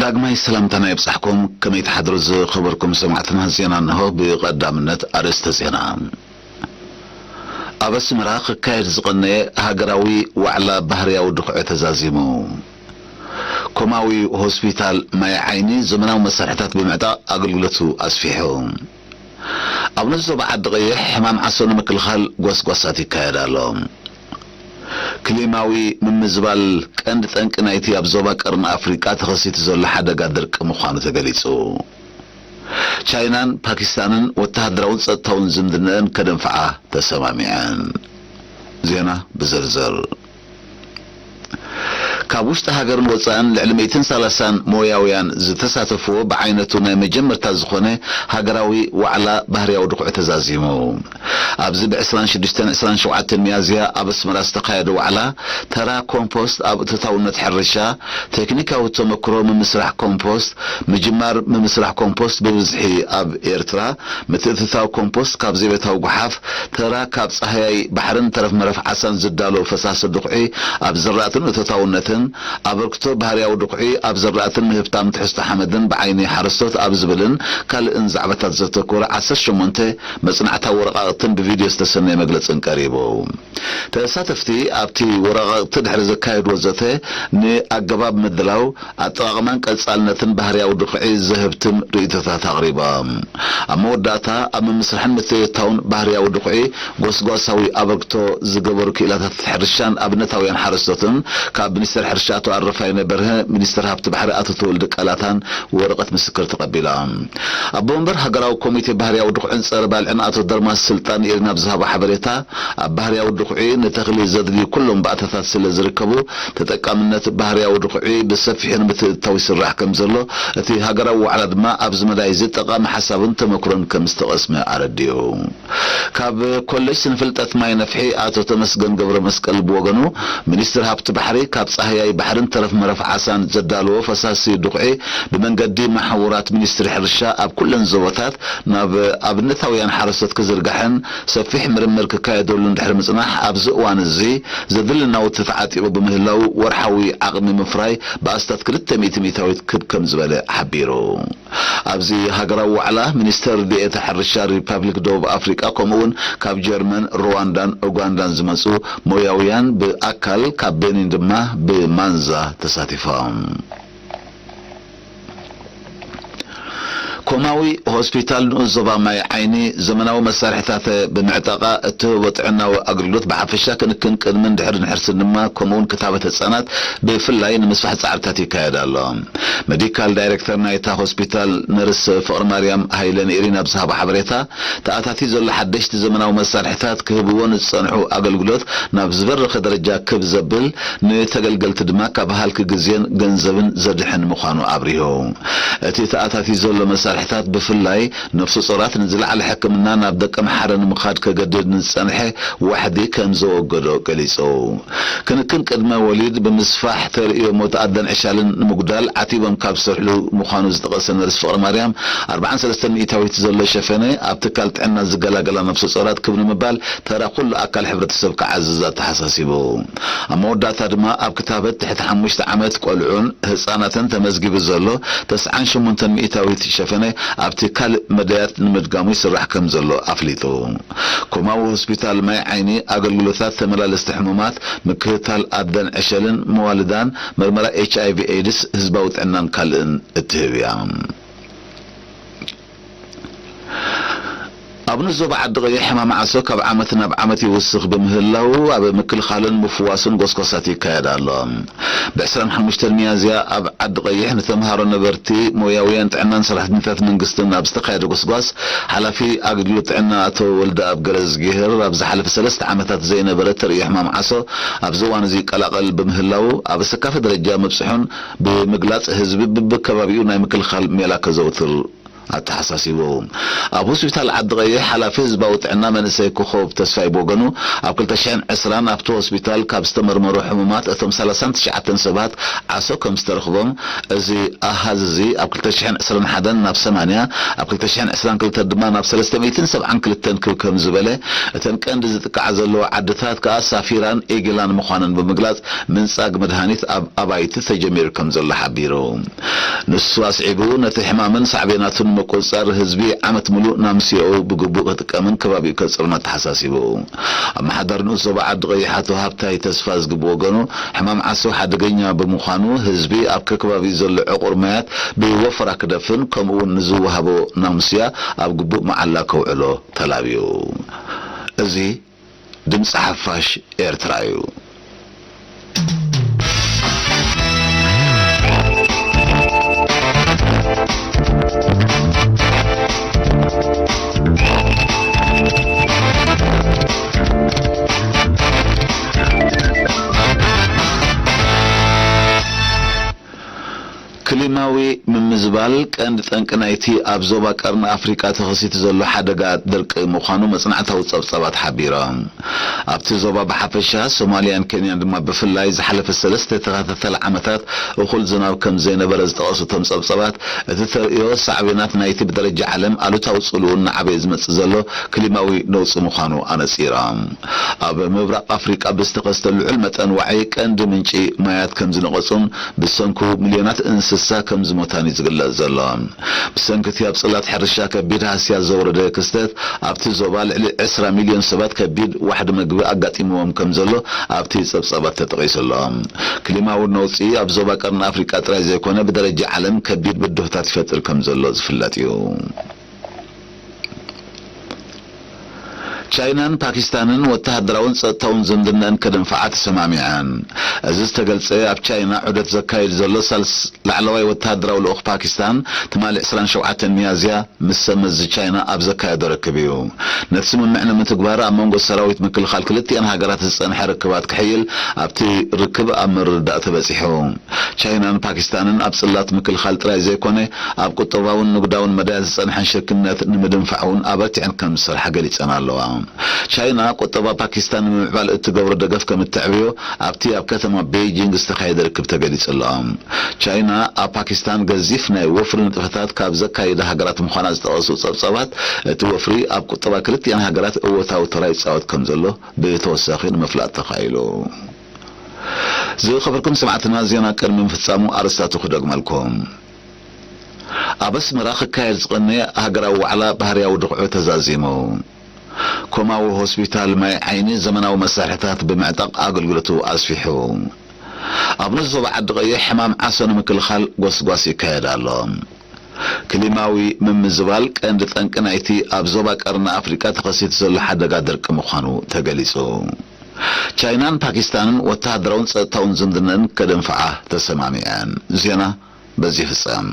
ዳግማይ ሰላምታና ይብጻሕኩም። ከመይ ትሓድሩ ዝኸበርኩም ሰማዕትና? ዜና እንሆ። ብቐዳምነት ኣርእስተ ዜና። ኣብ ኣስመራ ክካየድ ዝቐነየ ሃገራዊ ዋዕላ ባህርያዊ ድኹዒ ተዛዚሙ። ኮማዊ ሆስፒታል ማይ ዓይኒ ዘመናዊ መሳርሕታት ብምዕጣቕ ኣገልግሎቱ ኣስፊሑ። ኣብ ንስ ዞባ ዓዲ ቀይሕ ሕማም ዓሶ ንምክልኻል ጎስጓሳት ይካየድ ኣሎ። ክሊማዊ ምምዝባል ቀንዲ ጠንቂ ናይቲ ኣብ ዞባ ቀርኒ ኣፍሪቃ ተኸሲቱ ዘሎ ሓደጋ ድርቂ ምዃኑ ተገሊጹ። ቻይናን ፓኪስታንን ወተሃደራውን ጸጥታውን ዝምድነአን ከደንፍዓ ተሰማሚዐን። ዜና ብዝርዝር። ካብ ውሽጢ ሃገርን ወጻእን ልዕሊ ሚእትን ሰላሳን ሞያውያን ዝተሳተፍዎ ብዓይነቱ ናይ መጀመርታ ዝኾነ ሃገራዊ ዋዕላ ባህርያዊ ድኹዒ ተዛዚሙ። ኣብዚ ብ ዕስራን ሽዱሽተን ዕስራን ሸውዓተን ሚያዝያ ኣብ ኣስመራ ዝተኻየደ ዋዕላ፣ ተራ ኮምፖስት ኣብ እቶታውነት ሕርሻ፣ ቴክኒካዊ ተመክሮ ምምስራሕ ኮምፖስት፣ ምጅማር ምምስራሕ ኮምፖስት ብብዝሒ ኣብ ኤርትራ፣ ምትእትታው ኮምፖስት ካብ ዘቤታዊ ጓሓፍ፣ ተራ ካብ ጻህያይ ባሕርን ተረፍ መረፍ ዓሳን ዝዳሎ ፈሳሲ ድኹዒ ኣብ ዝራእትን እቶታውነትን፣ ኣበርክቶ ባህርያዊ ድኹዒ ኣብ ዝራእትን ምህብታም ትሕዝቶ ሓመድን ብዓይኒ ሓረስቶት ኣብ ዝብልን ካልእን ዛዕባታት ዘተኮረ ዓሰርተ ሸሞንተ መጽናዕታዊ ወረቓቕትን ብቪድዮ ዝተሰነየ መግለጽን ቀሪቡ። ተሳተፍቲ ኣብቲ ወረቓቕቲ ድሕሪ ዘካየድዎ ዘተ፣ ንኣገባብ ምድላው፣ ኣጠቓቕማን ቀጻልነትን ባህርያዊ ድኹዒ ዘህብትም ርእይቶታት ኣቕሪቦም። ኣብ መወዳእታ፣ ኣብ ምምስራሕን ምትእትታውን ባህርያዊ ድኹዒ ጎስጓሳዊ ኣበርክቶ ዝገበሩ ክኢላታት ሕርሻን ኣብነታውያን ሓረስቶትን ካብ ሚኒስተር ሕርሻ ኣቶ ኣረፋይነ በርሀ፣ ሚኒስተር ሃብቲ ባሕሪ ኣቶ ተወልደ ቀላታን ወረቐት ምስክር ተቐቢሎም። ኣቦ መንበር ሃገራዊ ኮሚቴ ባህርያዊ ድኹዕን ጸረ ባልዕን ኣቶ ደርማስ ስልጣን ኤሪና ኣብ ዝሃቦ ሓበሬታ፣ ኣብ ባህርያዊ ድኹዒ ንተኽሊ ዘድልዩ ኩሎም ባእታታት ስለ ዝርከቡ፣ ተጠቃምነት ባህርያዊ ድኹዒ ብሰፊሑ ንምትእትታው ይስራሕ ከም ዘሎ፣ እቲ ሃገራዊ ዋዕላ ድማ ኣብዚ መዳይ እዚ ጠቓሚ ሓሳብን ተመክሮን ከም ዝተቐስመ ኣረዲኡ። ካብ ኮሌጅ ስነ ፍልጠት ማይ ነፍሒ ኣቶ ተመስገን ገብረ መስቀል ብወገኑ፣ ሚኒስትሪ ሃብቲ ባሕሪ ካብ ጻህያይ ባሕርን ተረፍ መረፍ ዓሳን ዘዳለዎ ፈሳሲ ድኹዒ ብመንገዲ መሓውራት ሚኒስትሪ ሕርሻ ኣብ ኩለን ዞባታት ናብ ኣብነታውያን ሓረስቶት ክዝርጋሕን ሰፊሕ ምርምር ክካየደሉን ድሕሪ ምጽናሕ፣ ኣብዚ እዋን እዚ ዘድሊ ናውቲ ተዓጢቑ ብምህላው፣ ወርሓዊ ዓቕሚ ምፍራይ ብኣስታት ክልተ ሚእቲ ሚእታዊት ክብ ከም ዝበለ ሓቢሩ። ኣብዚ ሃገራዊ ዋዕላ፣ ሚኒስተር ዴኤታ ሕርሻ ሪፓብሊክ ደቡብ ኣፍሪቃ፣ ከምኡ'ውን ካብ ጀርመን፣ ሩዋንዳን ኡጋንዳን ዝመጹ ሞያውያን ብኣካል፣ ካብ ቤኒን ድማ ብማንዛ ተሳቲፎም። ኮማዊ ሆስፒታል ንኡስ ዞባ ማይ ዓይኒ ዘመናዊ መሳርሒታት ብምዕጣቓ እትህቦ ጥዕናዊ ኣገልግሎት ብሓፈሻ ክንክን ቅድምን ድሕርን ሕርስን ድማ፣ ከምኡ'ውን ክታበት ህጻናት ብፍላይ ንምስፋሕ ጻዕርታት ይካየድ ኣሎ። ሜዲካል ዳይሬክተር ናይታ ሆስፒታል ነርስ ፍቕሪ ማርያም ሃይለ ንኤሪና ኣብ ዝሃቦ ሓበሬታ፣ ተኣታትዩ ዘሎ ሓደሽቲ ዘመናዊ መሳርሒታት ክህብዎ ንዝጸንሑ ኣገልግሎት ናብ ዝበረኸ ደረጃ ክብ ዘብል፣ ንተገልገልቲ ድማ ካብ ሃልኪ ግዜን ገንዘብን ዘድሕን ምዃኑ ኣብሪሁ። እቲ ተኣታትዩ ዘሎ መሳርሒታት ብፍላይ ነፍሰ ጾራት ንዝለዓለ ሕክምና ናብ ደቀምሓረ ንምኻድ ከገድድ ንዝጸንሐ ዋሕዲ ከም ዘወገዶ ገሊጹ። ክንክን ቅድመ ወሊድ ብምስፋሕ ተርእዮ ሞት ኣደን ዕሻልን ንምጉዳል ዓቲቦም ካብ ዝሰርሕሉ ምዃኑ ዝጠቐሰ ነርስ ፍቕሪ ማርያም፣ ኣርብዓን ሰለስተን ሚእታዊት ዘሎ ሸፈነ ኣብ ትካል ጥዕና ዝገላገላ ነፍሰ ጾራት ክብ ንምባል ተራ ኩሉ ኣካል ሕብረተሰብ ክዓዝዝ ኣተሓሳሲቡ። ኣብ መወዳእታ ድማ ኣብ ክታበት ትሕቲ ሓሙሽተ ዓመት ቆልዑን ህጻናትን ተመዝጊቡ ዘሎ ተስዓን ሸሞንተን ሚእታዊት ሸፈነ ኣብቲ ካልእ መዳያት ንምድጋሙ ይስራሕ ከም ዘሎ ኣፍሊጡ። ኮማዊ ሆስፒታል ማይ ዓይኒ ኣገልግሎታት ተመላለስቲ ሕሙማት፣ ምክትታል ኣደን ዕሸልን መዋልዳን፣ መርመራ ኤች ኣይ ቪ ኤድስ፣ ህዝባዊ ጥዕናን ካልእን እትህብ እያ። ኣብ ንዞባ ዓዲ ቀይሕ ሕማም ዓሶ ካብ ዓመት ናብ ዓመት ይውስኽ ብምህላው፣ ኣብ ምክልኻልን ምፍዋሱን ጎስጓሳት ይካየድ ኣሎ። ብ ዕስራን ሓሙሽተን ሚያዝያ ኣብ ዓዲ ቀይሕ ንተምሃሮ፣ ነበርቲ፣ ሞያውያን ጥዕናን ሰራሕተኛታት መንግስትን ኣብ ዝተኻየደ ጎስጓስ፣ ሓላፊ ኣገልግሎት ጥዕና ኣቶ ወልደኣብ ገረዝጊሄር፣ ኣብ ዝሓለፈ ሰለስተ ዓመታት ዘይነበረ ተርእዮ ሕማም ዓሶ ኣብዚ እዋን እዚ ይቀላቐል ብምህላው፣ ኣብ ኣሰካፊ ደረጃ ምብጽሑን ብምግላጽ፣ ህዝቢ ብብከባቢኡ ናይ ምክልኻል ሜላ ከዘውትር ኣተሓሳሲቡ። ኣብ ሆስፒታል ዓዲ ቀይሕ ሓላፊ ህዝባዊ ጥዕና መንእሰይ ኮኾብ ተስፋይ ብወገኑ፣ ኣብ ክልተ ሽሕን ዕስራን ኣብቲ ሆስፒታል ካብ ዝተመርመሩ ሕሙማት እቶም ሰላሳን ትሽዓተን ሰባት ዓሶ ከም ዝተረኽቦም፣ እዚ ኣሃዝ እዚ ኣብ ክልተ ሽሕን ዕስራን ሓደን ናብ ሰማንያ፣ ኣብ ክልተ ሽሕን ዕስራን ክልተን ድማ ናብ ሰለስተ ሚእትን ሰብዓን ክልተን ክብ ከም ዝበለ፣ እተን ቀንዲ ዝጥቃዓ ዘለዎ ዓድታት ከኣ ሳፊራን ኤጊላን ምዃነን ብምግላጽ፣ ምንጻግ መድሃኒት ኣብ ኣባይቲ ተጀሚሩ ከም ዘሎ ሓቢሩ። ንሱ ኣስዒቡ፣ ነቲ ሕማምን ሳዕቤናቱን ንምቁጽጻር ህዝቢ ዓመት ምሉእ ናምስያኡ ብግቡእ ክጥቀምን ከባቢኡ ከጽርን ኣተሓሳሲቡ። ኣመሓዳሪ ንኡስ ዞባ ዓዲ ቀይሕ ኣቶ ሃብታይ ተስፋ ዝግብ ወገኑ፣ ሕማም ዓሶ ሓደገኛ ብምዃኑ ህዝቢ ኣብ ከከባቢኡ ዘሎ ዕቑር ማያት ብወፈራ ክደፍን፣ ከምኡ እውን ንዝወሃቦ ናምስያ ኣብ ግቡእ መዓላ ከውዕሎ ተላብዩ። እዚ ድምፂ ሓፋሽ ኤርትራ እዩ። ክሊማዊ ምምዝባል ቀንዲ ጠንቂ ናይቲ ኣብ ዞባ ቀርኒ ኣፍሪቃ ተኸሲቱ ዘሎ ሓደጋ ድርቂ ምዃኑ መጽናዕታዊ ጸብጻባት ሓቢሮም። ኣብቲ ዞባ ብሓፈሻ፣ ሶማልያን ኬንያን ድማ ብፍላይ ዝሓለፈ ሰለስተ ተኸታታሊ ዓመታት እኹል ዝናብ ከም ዘይነበረ ዝጠቐሱ እቶም ጸብጻባት፣ እቲ ተርእዮ ሳዕቤናት ናይቲ ብደረጃ ዓለም ኣሉታዊ ጽልኡ እናዓበየ ዝመጽእ ዘሎ ክሊማዊ ነውጺ ምዃኑ ኣነጺሮም። ኣብ ምብራቕ ኣፍሪቃ ብዝተኸስተ ልዑል መጠን ዋዒ ቀንዲ ምንጪ ማያት ከም ዝነቐጹን ብሰንኩ ሚልዮናት እንስሳ ከም ዝሞታን እዩ ዝግለጽ ዘሎ። ብሰንኪ እቲ ኣብ ጽላት ሕርሻ ከቢድ ሃስያ ዘውረደ ክስተት፣ ኣብቲ ዞባ ልዕሊ ዕስራ ሚልዮን ሰባት ከቢድ ዋሕዲ መግቢ ኣጋጢምዎም ከም ዘሎ ኣብቲ ጸብጻባት ተጠቒሱ ኣሎ። ክሊማዊ ነውጺ ኣብ ዞባ ቀርኒ ኣፍሪቃ ጥራይ ዘይኮነ፣ ብደረጃ ዓለም ከቢድ ብድሆታት ይፈጥር ከም ዘሎ ዝፍለጥ እዩ። ቻይናን ፓኪስታንን ወተሃደራውን ጸጥታውን ዝምድናኣን ከደንፍዓ ተሰማሚዐን። እዚ ዝተገልጸ፣ ኣብ ቻይና ዑደት ዘካይድ ዘሎ ሳልስ ላዕለዋይ ወተሃደራዊ ልኡኽ ፓኪስታን፣ ትማሊ ዕስራን ሸውዓተን ሚያዝያ ምስ ሰብ መዚ ቻይና ኣብ ዘካየዶ ርክብ እዩ። ነቲ ስምምዕ ንምትግባር፣ ኣብ መንጎ ሰራዊት ምክልኻል ክልቲኣን ሃገራት ዝጸንሐ ርክባት ክሕይል፣ ኣብቲ ርክብ ኣብ ምርድዳእ ተበጺሑ። ቻይናን ፓኪስታንን ኣብ ጽላት ምክልኻል ጥራይ ዘይኮነ፣ ኣብ ቁጠባውን ንግዳውን መዳያት ዝጸንሐን ሽርክነት ንምድንፋዕ እውን ኣበርቲዐን ከም ዝሰርሓ ገሊጸን ኣለዋ። ቻይና ቁጠባ ፓኪስታን ንምምዕባል እትገብሮ ደገፍ ከም እተዕብዮ ኣብቲ ኣብ ከተማ ቤይጂንግ ዝተኻየደ ርክብ ተገሊጹ ኣሎ። ቻይና ኣብ ፓኪስታን ገዚፍ ናይ ወፍሪ ንጥፈታት ካብ ዘካየዳ ሃገራት ምዃና ዝጠቐሱ ጸብጻባት፣ እቲ ወፍሪ ኣብ ቁጠባ ክልቲኣን ሃገራት እወታዊ ተራ ይጻወት ከም ዘሎ ብተወሳኺ ንምፍላጥ ተኻኢሉ። ዝኸበርኩም ሰማዕትና፣ ዜና ቅድሚ ምፍጻሙ ኣርእስታቱ ክደግመልኩም። ኣብ ኣስመራ ክካየድ ዝቐነየ ሃገራዊ ዋዕላ ባህርያዊ ድኽዑ ተዛዚሙ። ኮማዊ ሆስፒታል ማይ ዓይኒ ዘመናዊ መሳርሕታት ብምዕጣቕ ኣገልግሎቱ ኣስፊሑ። ኣብ ንኡስ ዞባ ዓዲ ቀይሕ ሕማም ዓሶ ንምክልኻል ጎስጓስ ይካየድ ኣሎ። ክሊማዊ ምምዝባል ቀንዲ ጠንቂ ናይቲ ኣብ ዞባ ቀርኒ ኣፍሪቃ ተኸሲቱ ዘሎ ሓደጋ ድርቂ ምዃኑ ተገሊጹ። ቻይናን ፓኪስታንን ወተሃደራውን ጸጥታውን ዝምድነን ከደንፍዓ ተሰማሚዐን። ዜና በዚ ይፍጸም።